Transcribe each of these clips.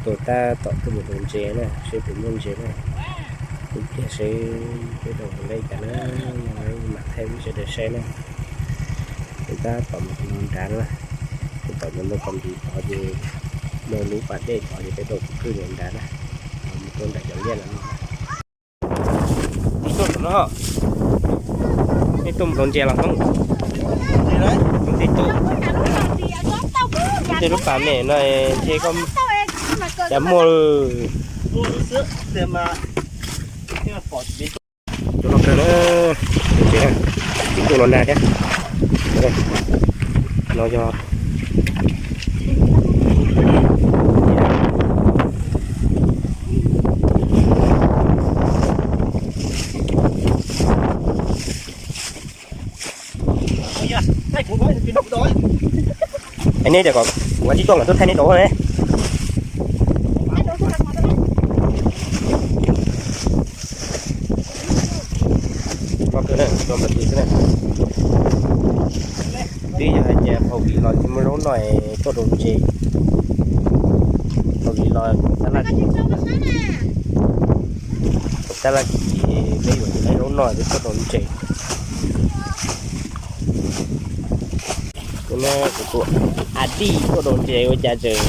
Tab tom tuaj mus rau ntses na, seb puas muaj ntses na. Ib pliag seb peb rau puas lej cas na, mam thaij peb sawv daws saib na. Tab tom mus no nrad na, tab tom mus no kom ntiv tod ces, mus lub pas dej tod ces peb rau kwj mus nrad na, mus rau nram cov liaj lawm no. Tuaj no, nej tuaj mus rau ntses los Hmoob? Hmoob tej tuaj. Tej lub pas mem no ntshe koj cas muaj. Cov no kawg na, ntses na, tsis tuaj los nag thiab. No yog nej tias kom kuv ua tib tuaj mas tuaj thaij nej dov ne. Twb yog hais tias qhov viv los tsis muaj zaub noj tuaj rau ntses, qhov viv los tab laj, tab laj kis peb yuav tsis muaj zaub noj twb tuaj rau ntses. Kuv tuaj a dij tuaj rau ntses ua cas tseem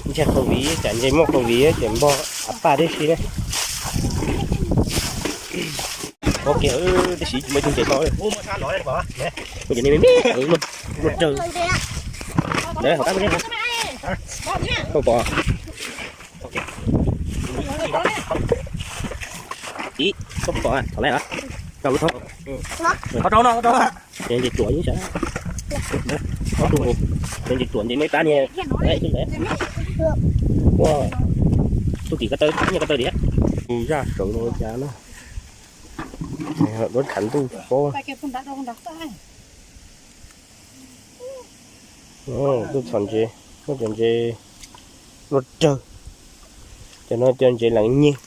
ntshai qhov viv, tsam ntses muaj qhov viv ces npog a paj tib si na. Ua kiag tab sis tsis muaj ib tug ntses tau. Kuv cov me me luaj rawg. Koj pom, ib koj pom thaum lawm, rau lub thoob, qhov rau no, qhov rau. Ces ntses tsuam ib sab, qhov tus mus, ces ntses tsuam ntses me tab niag, ua, tug tim ko taw, nyiaj ko taw diam. Zaj sawv no cas na, lub tshav ntuj tsis paub. Tuaj txhom ntses, muab cov ntses luaj rawg, cov no cov ntses leev nyeg.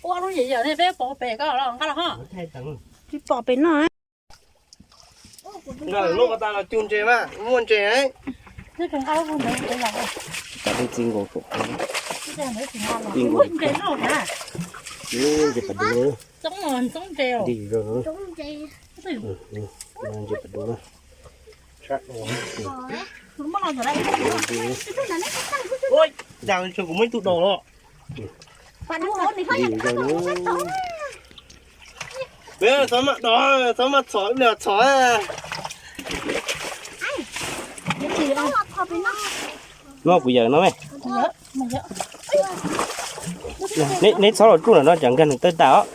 Ua lub yam yam ne peb pom pem ko los nqa los ho. Tsis pom pem no. Nkag lub pas tas los cug ntses mas muaj ntses. Tib tug nqa lub ntawd. Tib txi nkaus saum qhov, txi nkaus ntses pas dua, ntses pas dua. Ntses pas dua. Cas kuv muaj ib tug daus los. Txhob maj do, txhob maj txhom, ib pliag txhom. No kuv yawm no me. Neb txhob los tsuj ntawm no tsam nkag nws tawg tas os.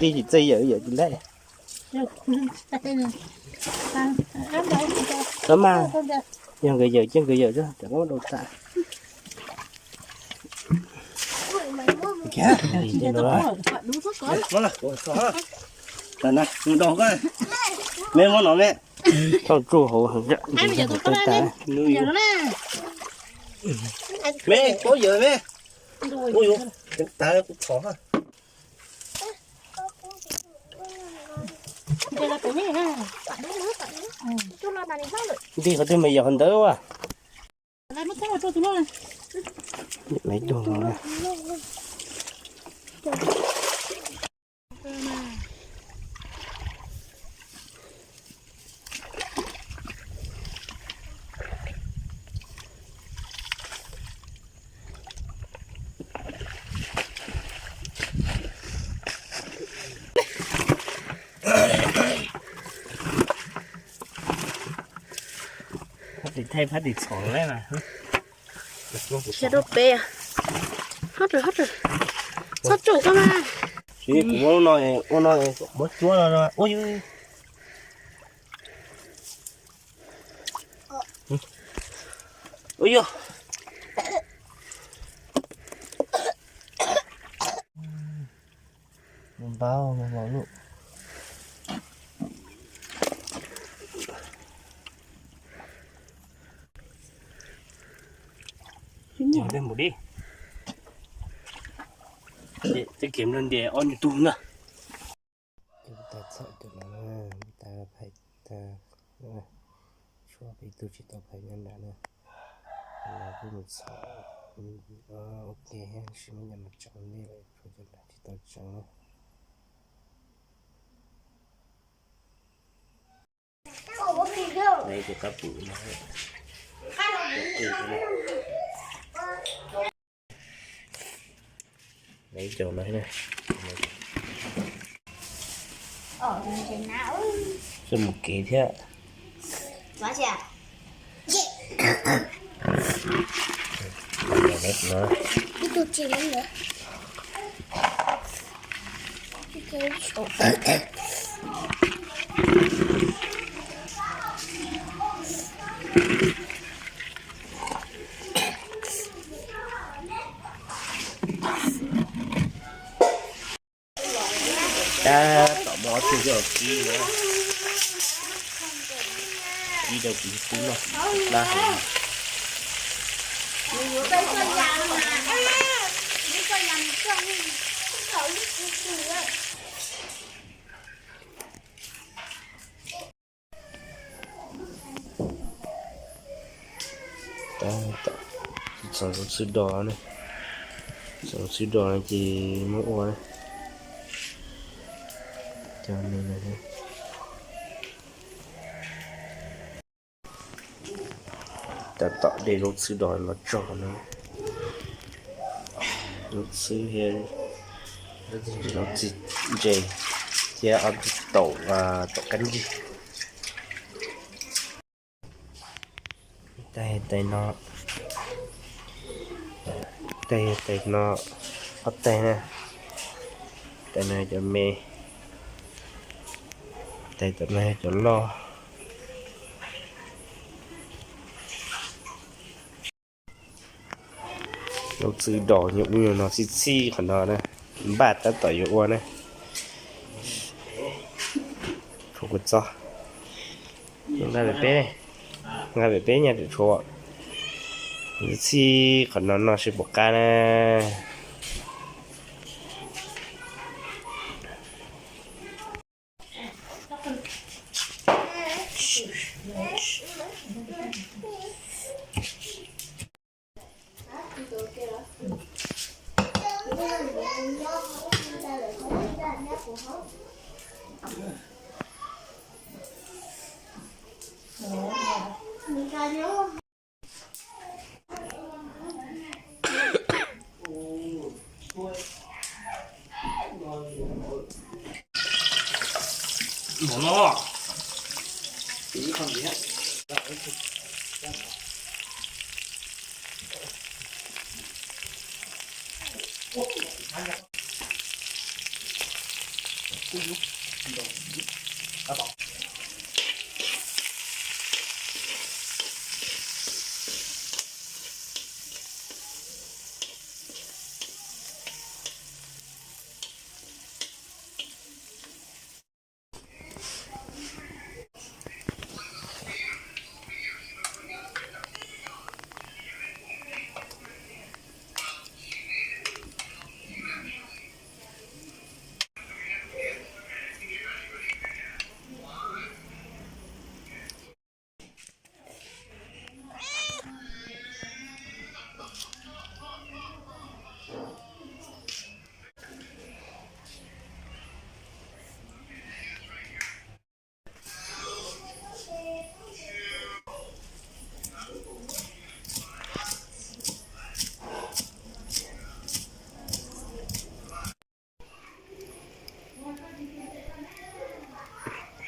Tij tsis txawj yawm, yawm tsis laij. Txhob maj, yog nkawd yawm cia nkawd yawm, tsam muab dau tas. Me muab no me. Txhob tsuj hauv heev, tawg tas. Me, paub yawm me. Ua yuav tas kuv txhom. Nti qhov twg mas yawm qhov ntawd as. Phab tim thaij phab tim txhom lawm mas. Rau peb, hab rau, hab rau, txhob tsuj koj mas. Tsis, kuv muab lub no, ua no, muab cuab no, ua yog. Npau, npau lub. Mus li, twb kiag nplog ntias ob nyuag tug na. Tab tom txhom cov no, tab phais tag, tshuav peb tug tsis tau phais nyob nram na. Kuv mus txhom ua ke thiab, tab sis muab cov no tseev ntej lawm, tshuav cov nram tsis tau tseev na. Lawv cov kab pum no, lawv cov no, coj mus kev thiab. Tab tom muab ob tug coj los kib na. Kib rau kuv tub noj plab heev. Tab tom txhoov zaub txhwb dos na, txhoov zaub txhwb dos no ces muab ua na. Cov no na, tab tom de zaub txhwb dos los tso no, zaub txhwb thiab zaub txiv ntses thiab ob tug taum, taum kab ntsig. Tais, tais no, tais, tais no, ob tais na, tais no cov me, tais tom no cov loj. Zaub txhwb dos nyuag ub nyuag no txhij txhij qhov no na, npaj tab tom yuav ua na. Tshuav kua txob, nqa pem peb, nqa pem peb nyaj tseem tshuav. Txhij qhov no noj seb puas qab na.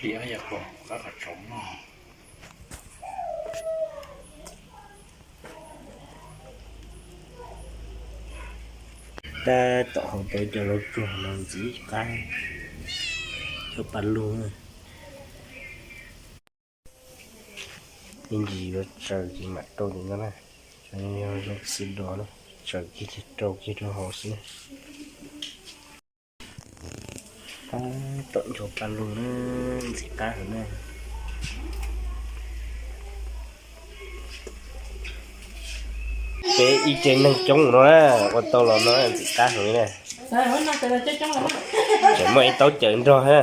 Liab yog pom qab qhov tsoom no. Tab tom hau tau cov laus tsuag no ntxiv qab, cov pa lug. Ib ntsis yuav tsaws ces mam rau tim no na. Cov no yog zaub txhwb dos na, tsaws kiag ces rau kiag rau hauv xwb. Tab tom nchuav pa lug na, ntxim qab heev na. Peb ib tsev neeg coob no na, ua tau los no ntxim qab heev li na. Tseem muaj ib taub cawv nrog na.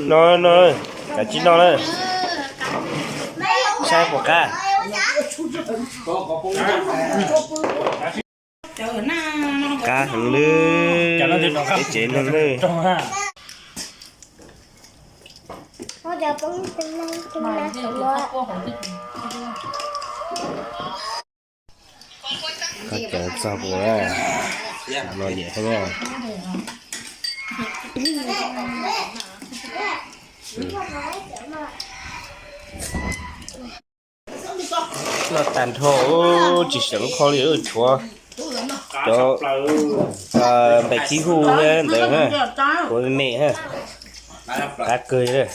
No no, kav tsij noj na. Saib puas qab. Qab heev li, peb tsev neeg li. Koj cawv txog puas no yam thiab na. Noj tag nrho, tsis xyaw lub khob li, tshuav cov npaim khib huj thiab ntawd, tshuav me me, qab kawg li.